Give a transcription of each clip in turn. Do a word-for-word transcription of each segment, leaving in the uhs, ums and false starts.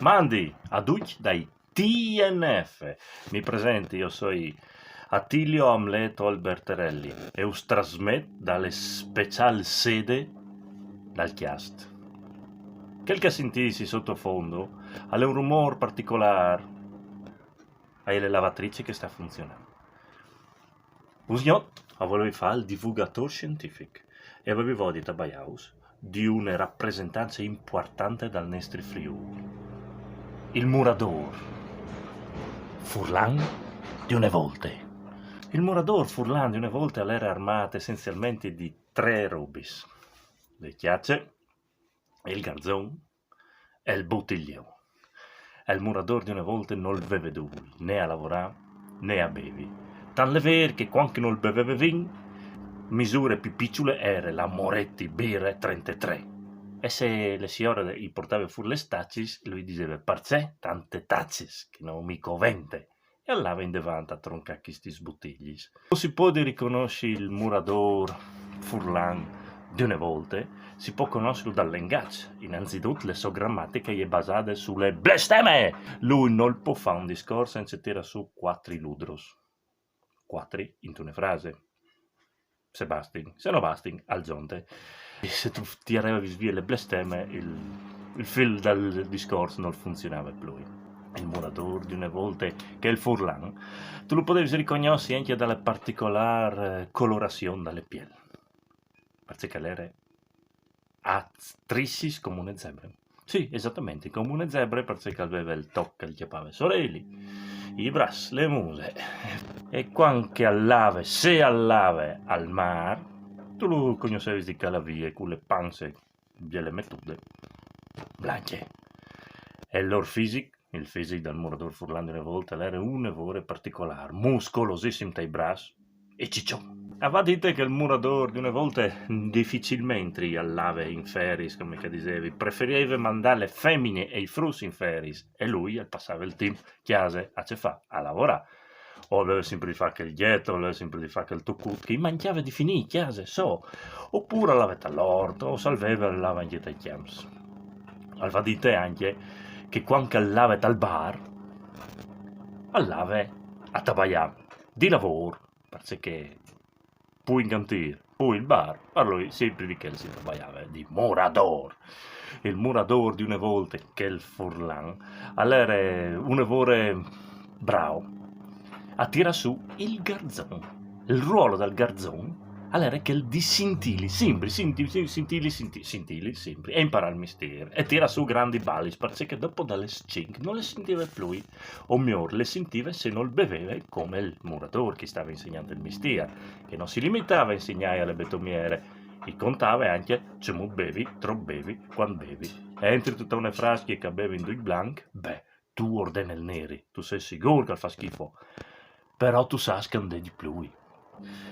Mandi a ducj dai T N F. Mi presenti, jo soi Attilio Amleto Albertarelli e us trasmet da le speciâl sede dal Cjast. Chel che sintîs in sotofont al è un rumôr particolâr, e je la lavatrice che sta funzionant. Usgnot o volevi fâ il divugatôr sientific e o vevi voie di tabaiâus di une rapresentance impuartante dal nestri Friûl. Il muradôr furlan di une volte. Il muradôr furlan di une volte al jere armât essenzialmentri di trê robis: le cjace, il garzon e il butilion. E il muradôr di une volte nol veve dûl, ni a lavorâ, ni a bevi. Tant al è vêr che cuant che nol beveve vin, misure plui piçule e jere la Moretti Bire trentetrê. E se le siore i puartave fûr lis tacis, lui al diseve: «Parcè tantis tacis, che no mi covente?» E al lave indevant a troncâ chestis butilis. Si pues ricognossi il muradôr furlan di une volte, si pues cognossilu dal lengaç. Inanzitut, le sô gramatiche e je basade su le blesteme. Lui nol pues fâ un discors cence tirâ sù cuatri ludros. Cuatri intune frase. Se a bastin, se no bastin, al zonte. E se tu tirevis vie le blesteme, il, il fîl dal discors nol funzionave plui. Il muradôr di une volte, chel furlan, tu lu podevis ricognossi ancje da le particolâr, eh, colorazion da le piel. Parcè che al jere a strissis come une zebre. Sì, esatamentri, come une zebre, parcè che al veve il toc che al cjapave soreli, i braçs, le muse. E cuant che al lave, se al lave al mâr, tu lu cognossevis di calâ vie cu le panze biele metude, blancje. E il lôr fisic, il fisic dal muradôr furlan di une volte, al jere une vore particolâr, muscolosissim tai braçs, e cicion. A va dite che il muradôr di une volte dificilmentri al lave in feriis, come che o disevi, al preferive mandâ le femine e i fruts in feriis, e lui al passave il timp a cjase a ce fâ? A lavorâ. O al veve simpri di fâ chel gjet, o al veve simpri di fâ chel tocut, che i mancjave di finî a cjase sô, opûr al lave tal ort, o se al veve al lave ancje tai cjamps. A va dite ancje che cuant che al lave tal bar, al lave a tabaiâ di lavôr, parcè che plui in cantîr, plui il bar, par lui simpri di chel si tabaiave, di muradôr. Il muradôr di une volte, chel furlan, al jere une vore brâf a tirâ sù il garzon. Il ruolo dal garzon al jere chel di sintîli, simpri, sinti, si-, sintîli, sinti, sintîli, simpri, e imparâ il mistîr, e tirâ sù grandis balis, parcè che dopo da lis cinc no le sintive plui, o miôr, le sintive se nol beveve come il muradôr che i stave insegnant il mistîr, che no si limitave a insegnâi a le betomiere, i contave ancje cemût bevi, trop bevi, cuant bevi. E entri tu ta une frascje che a bevin ducj blanc, beh, tu ordene il neri, tu sês sigûr che al fâs schifo. Però tu sâs che a 'nd è di plui.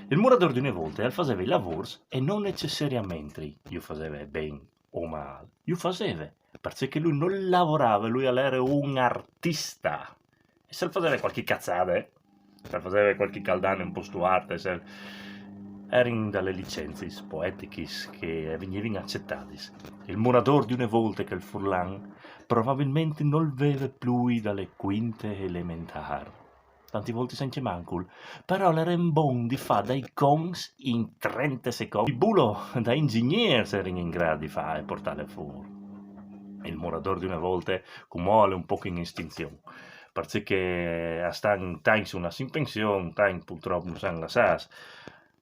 Il muradôr di une volte al faseve i lavôrs e no necessariamentri ju faseve ben o mâl, ju faseve, parcè che lui nol lavorave, lui al jere un artist. E se al faseve cualchi caçade, se al faseve cualchi cjaldane un pôc stuarte, se a jerin da lis licencis poetichis che a vignivin acetadis. Il muradôr di une volte, chel furlan, probabilmentri nol veve plui da le cuinte elementâr. Tantis voltis ancje mancul, però al jere bon di fâ dai conts in trente seconts. Il bulo da inzignîr a jerin in grât di fâ e puartâle fûr. Il muradôr di une volte, cumò al è un pôc in estinzion, parcè che a stan tancj sù une pension, tancj purtrop nus àn lassâts.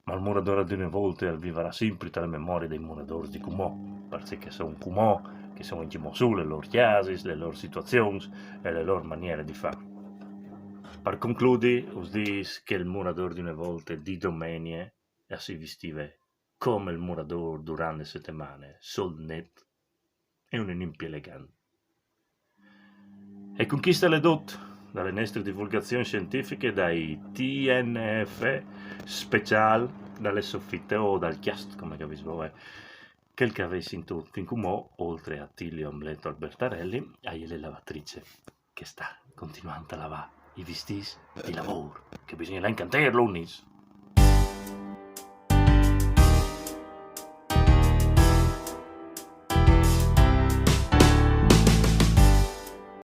Ma il muradôr di une volte al vivarà simpri ta le memorie dai muradôrs di cumò, parcè che a son cumò, che a son ancjemò sù lis lôr cjasis, lis lôr situazions e lis lôr manieris di fâ. Par concludi, us dîs che il muradôr di une volte di domenie a si vistive come il muradôr durant la setemane, sôl net e un inimpi elegant. E cun chest al è dut da le nestre divulgazion sientifiche dai T N F speciâl da le sofite o dal Cjast, come che o vês voie. Chel che o vês sintût fin cumò, oltri a Attilio Amleto Albertarelli, e je la lavatrice che e sta continuant a lavâ i vistîts di lavôr, che bisugne lâ in cantîr lunis.